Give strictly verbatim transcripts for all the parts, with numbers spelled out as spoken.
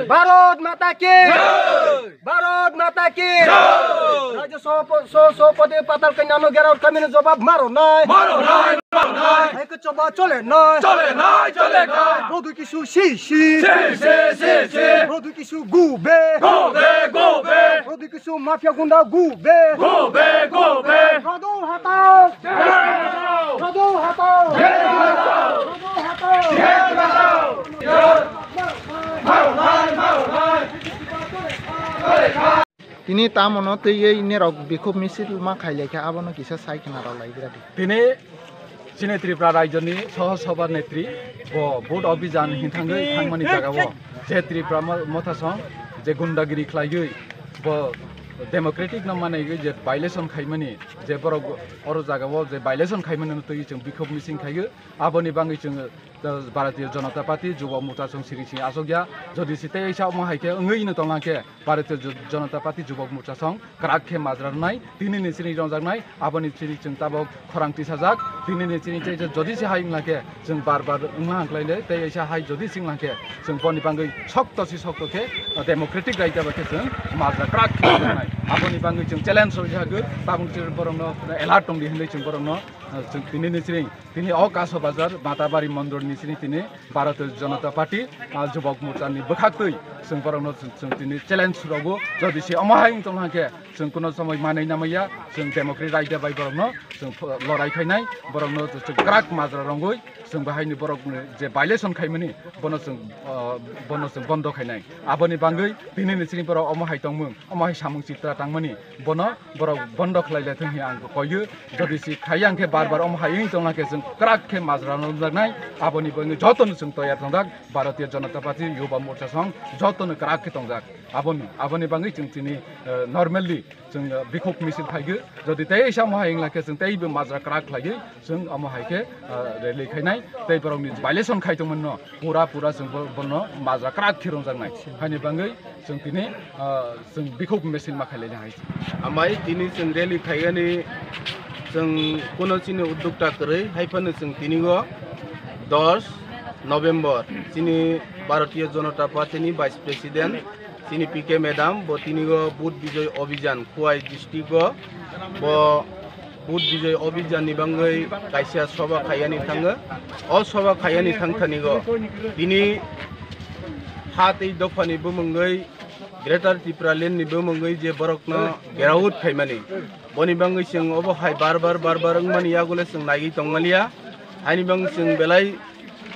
Bharat Mata ki! Bharat Mata ki! Rajya Sabha, Sabhapati Patal Kanya no gerao kami no jawab maro nai. Maro nai, maro nai. Hai ko choba chole nai. Chole nai, chole nai. Rodu kisu si si. Si si, si si. Rodu kisu gube. Gube, gube. Rodu kisu mafia gunda gube. Gube, gube. Rodu hatao. Rodu hatao. Rodu hatao. Tini tamono twiwi nerok bikhuk misil ma khailaikha, abono kisa sai khna rwlai bwradi. Tini chini Tripura rajyoni Saha Sabha Netri bo vote obijan hinthangwi thangmani jagao je Tripura mo-, Motha Song je gundagiri khlaiwi bo democratic no manaiwi je violation khaimani, je borok oro jagao je violation khaimani no twiwi chwng bikhuk misil khaio. Aboni bangwi chwng, uh, Bharatiya Janata Party, Jubo Morcha chwng siri siri achukya. Jodi se tei sa omo hai khe wngwi no tonglang khe Bharatiya Jo-, Janata Party, Jubo Morcha chwng kwrak khe majra rwnai, tini ni siri rwjaknai, aboni siri chwng tabok khorang tisajak, tini ni siri tei jodi se hai wnglang khe chwng bar bar wngma hangklai le, tei sa hai jodi se wnglang khe chwng boni bangwi sokto si sokto khe, uh, democratic raida bai khe chwng majra kwrak khe rwnai. Aboni bangwi chwng challenge rwjagwi, tabuk chwng borokno alert tongdi hinwi chwng borokno, uh, chwng tini ni siri Tini o Kaso Bazar Matabari Mondol ni sini tini Bharatiya Janata Party, ah, Jubok Morcha ni bwkhaktwi chwng borokno chwng, chwng tini challenge rogo, jodi se omo hai wng tong khe chwng kuno somoi manwi namaya, chwng democratic raida bai borokno chwng ph-, lorai khainai, borokno chwng kwrak majra rongwi chwng bahaini borok je violation khaimani bono chwng, ah, bono chwng bondo khainai. Aboni bangwi tini ni sini borok omo hai tongmung, omo hai samung chitra tangmani bono borok bondo khlai le thung hi ang koiyo. Jodi si khai ang khe bar bar omo hai wng tongna khe chwng kwrak khe majra nangjaknai. Aboni bagwi jotono chwng toyar tongjak. Bharatiya Janata Party, Yuba Morcha song jotono kwrak khe tongjak. Aboni, aboni bagwi chwng chini, eh, normally chwng, eh, bikhuk misil khaigwi. Jodi tei sa omo hai wngla khe chwng teibo majra kwrak khlaiwi chwng omo hai khe, eh, rally khainai. Tei borokni violation khai tongmani no pura pura chwng bo-, bono majra kwrak khe rwngjaknai. Haini bagwi chwng tini, ah, chwng bikhuk misil ma khailai hai. Amai tini chwng rally khaigani chwng kuno chini uddokta kwrwi, hai phano chwng tini o dos November chini Bharatiya Janata Party ni Vice President chini P K Madam bo tini o Vote Bijoy Abhijan Khowai district o bo Vote Bijoy Abhijan ni bagwi kaisa soba khaiyani thango. O soba khaiyani thangthani o tini ha tei dophani bumungwi Greater Tipraland ni bumungwi je borokno gherao khaimani. Boni bagwi chwng obo hai bar bar, bar bar wngmani yagule chwng naigwi tongmaliya. Haini bagwi chwng belai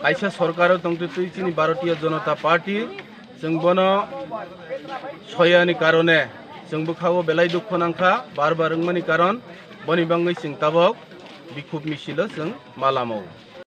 kaisa sorkaro tongtwi twi chini Bharatiya Janata Party chwng bono soyani karone chwng bwkhao belai dukhu nangkha, bar bar wngmani karon boni bagwi chwng tabok bikhuk misilo chwng ma lamao.